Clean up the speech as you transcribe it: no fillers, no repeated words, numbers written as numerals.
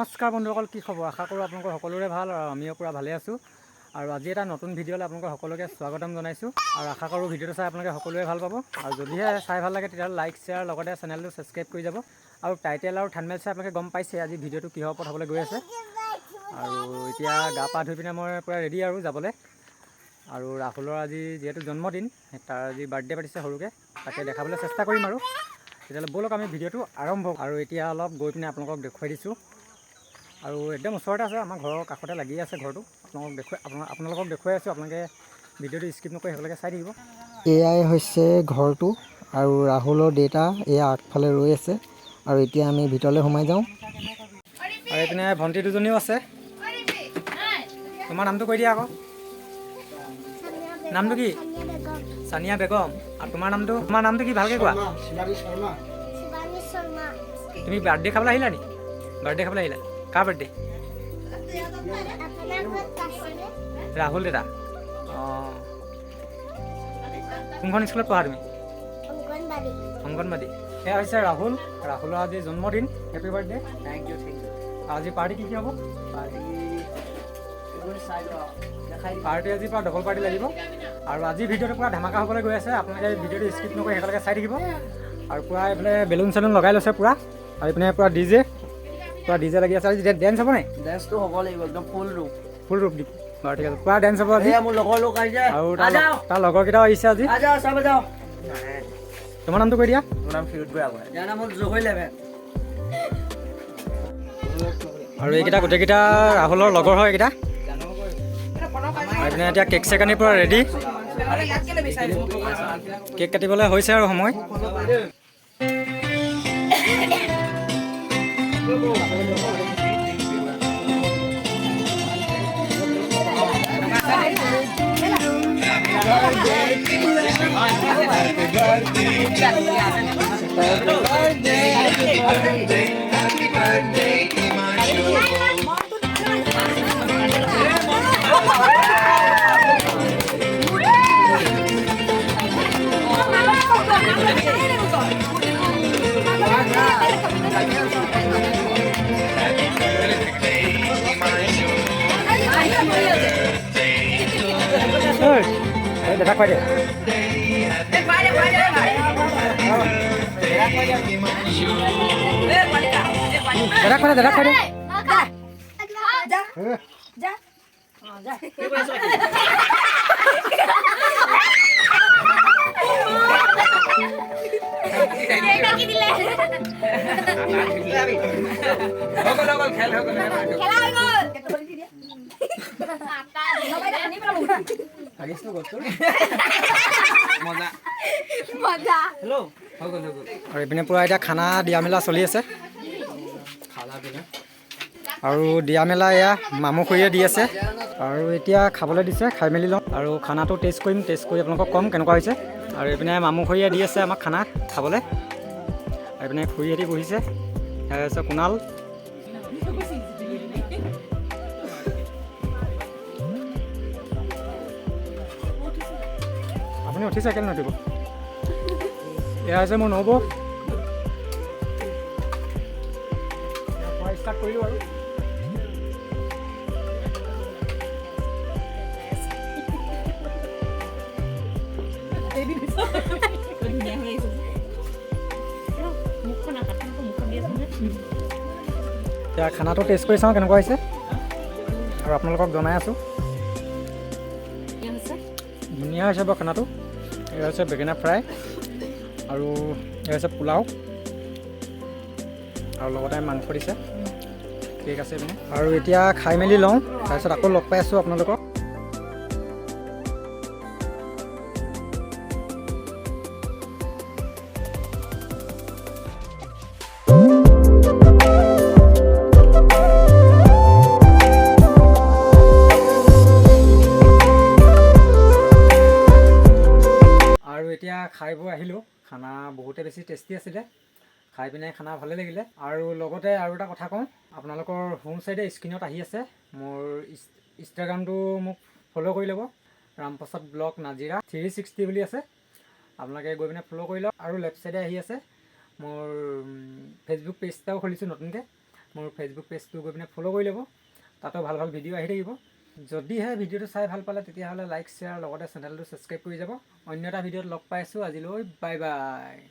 নমস্কাৰ বন্ধুসকল, কি খবৰ? আশা কৰোঁ আপোনালোকৰ সকলোৰে ভাল আৰু আমিও পূৰা ভালে আছোঁ। আৰু আজি এটা নতুন ভিডিঅ'লৈ আপোনালোকৰ সকলোকে স্বাগতম জনাইছোঁ আৰু আশা কৰোঁ ভিডিঅ'টো চাই আপোনালোকে সকলোৱে ভাল পাব। আৰু যদিহে চাই ভাল লাগে, তেতিয়াহ'লে লাইক, শ্বেয়াৰ, লগতে চেনেলটো ছাবস্ক্ৰাইব কৰি যাব। আৰু টাইটেল আৰু থাম্বনেইল চাই আপোনালোকে গম পাইছে আজি ভিডিঅ'টো কিহৰ ওপৰত হ'বলৈ গৈ আছে। আৰু এতিয়া গা পা ধুই পিনে মই পূৰা ৰেডি আৰু যাবলৈ। আৰু ৰাহুলৰ আজি যিহেতু জন্মদিন, তাৰ আজি বাৰ্থডে পাতিছে সৰুকৈ, তাকে দেখাবলৈ চেষ্টা কৰিম। আৰু তেতিয়াহ'লে ব'লক, আমি ভিডিঅ'টো আৰম্ভ। আৰু এতিয়া অলপ গৈ পিনে আপোনালোকক দেখুৱাই দিছোঁ। আৰু একদম ওচৰতে আছে, আমাৰ ঘৰৰ কাষতে লাগি আছে ঘৰটো। আপোনালোকক দেখুৱাই আছোঁ। আপোনালোকে ভিডিঅ'টো স্কিপ নকৰি সকলোকে চাই থাকিব। এয়াই হৈছে ঘৰটো আৰু ৰাহুলৰ দেউতা এয়া আগফালে ৰৈ আছে। আৰু এতিয়া আমি ভিতৰলৈ সোমাই যাওঁ। আৰু এইপিনে ভণ্টি দুজনীও আছে। তোমাৰ নামটো কৈ দিয়া আকৌ। নামটো কি? ছানিয়া বেগম। আৰু তোমাৰ নামটো কি, ভালকৈ কোৱা। শিৱানী শৰ্মা। তুমি বাৰ্থডে খাবলৈ আহিলা নি? বাৰ্থডে খাবলৈ আহিলা? কাৰ বাৰ্থডে? আপোনাৰ ঘৰত আছেনে? ৰাহুল দাদা। অঁ, কোনখন স্কুলত পঢ়া তুমি? অংগনবাড়ী। অংগনবাদী। এয়া হৈছে ৰাহুল। ৰাহুলৰ আজি জন্মদিন। Happy birthday. Thank you, thank you. আজি পাৰ্টি কি কি হ'ব? পাৰ্টি এইবোৰ চাই লোৱা, দেখাই দিম। পাৰ্টি আজি পূৰা ডবল পাৰ্টি লাগিব। আৰু আজি ভিডিঅ'টো পূৰা ধামাকা হ'বলৈ গৈ আছে। আপোনালোকে ভিডিঅ'টো স্কিপ নকৰি শেষলৈকে চাই থাকিব। আৰু পূৰা এইফালে বেলুন চেলুন লগাই লৈছে পূৰা। আৰু এইপিনে পূৰা ডিজে লাগি আছে। আজি ডেন্স হ'ব নাই? ডেন্সটো হ'ব লাগিব, একদম ফুল ৰূপ। ফুল ৰূপ দিব। বাৰু, ঠিক আছে, পূৰা ডেন্স হ'ব আজি। এয়া মোৰ লগৰ লোক আহিছে। আৰু তাৰ আ যাও। তাৰ লগৰকেইটাও আহিছে আজি। আ যাও, চব যাও। তোমাৰ নামটো কৈ দিয়া। মোৰ নাম ফিৰোজ বুঢ়াগোহাঁই। ইয়াৰ নাম হ'ল জহৈ লেভেন। আৰু এইকেইটা গোটেইকেইটা ৰাহুলৰ লগৰ হয় এইকেইটা। আৰু এইপিনে এতিয়া কেক চেক আনি পূৰা ৰেডি, কেক কাটিবলৈ হৈছে আৰু সময়। ঐ, এই দাদা, খুৱাই দে। দাদা, খুৱাই দে। দাদা, খুৱাই দে। যা যা। দিলে। খেল হৈ গ'ল। খেলা হৈ গ'ল। মজা। মজা। হেল্ল', হৈ গ'ল, হৈ গ'ল। আৰু এইপিনে পূৰা এতিয়া খানা দিয়া মেলা চলি আছে। আৰু দিয়া মেলা এয়া মামু খুৰীয়ে দি আছে। আৰু এতিয়া খাবলৈ দিছে, খাই মেলি লওঁ আৰু খানাটো টেষ্ট কৰিম। টেষ্ট কৰি আপোনালোকক ক'ম কেনেকুৱা হৈছে। আৰু এইপিনে মামু খুৰীয়ে দি আছে আমাক খানা খাবলৈ। আৰু এইপিনে খুৰীহঁতি বহিছে। এয়া হৈছে কুণাল। আপুনি উঠিছে, কেলৈ নুঠিব? এয়া হৈছে মোৰ নবৌ। খোৱা ষ্টাৰ্ট কৰিলোঁ। আৰু ধুনীয়া হৈ আহিছে। মুখখন, মুখখন দিয়াচোন। এতিয়া খানাটো টেষ্ট কৰি চাওঁ কেনেকুৱা হৈছে আৰু আপোনালোকক জনাই আছোঁ। হৈছে। ধুনীয়া হৈছে বাৰু খানাটো। এয়া হৈছে বেঙেনা ফ্ৰাই আৰু এয়া হৈছে পোলাও আৰু লগতে মাংস দিছে। ঠিক আছে এইপিনে। আৰু এতিয়া খাই মেলি লওঁ, তাৰপিছত আকৌ লগ পাই আছোঁ আপোনালোকক। আৰু এতিয়া খাই বৈ আহিলোঁ। খানা বহুতে বেছি টেষ্টি আছিলে। খাই পিনে খানা ভালেই লাগিলে। আৰু লগতে আৰু এটা কথা কওঁ, আপোনালোকৰ সোঁ চাইডে স্ক্ৰীণত আহি আছে মোৰ ইনষ্টাগ্ৰামটো, মোক ফ'ল' কৰি ল'ব। ৰামপ্ৰসাদ ব্লগ নাজিৰা 360 বুলি আছে, আপোনালোকে গৈ পিনে ফ'ল' কৰি লওক। আৰু লেফ্ট চাইডে আহি আছে মোৰ ফেচবুক পেজ এটাও খুলিছোঁ নতুনকৈ। মোৰ ফেচবুক পেজটো গৈ পিনে ফ'ল' কৰি ল'ব, তাতো ভাল ভাল ভিডিঅ' আহি থাকিব। যদিহে ভিডিঅ'টো চাই ভাল পালে তেতিয়াহ'লে লাইক, শ্বেয়াৰ লগতে চেনেলটো ছাবস্ক্ৰাইব কৰি যাব। অন্য এটা ভিডিঅ'ত লগ পাইছোঁ, আজিলৈ বাই বাই।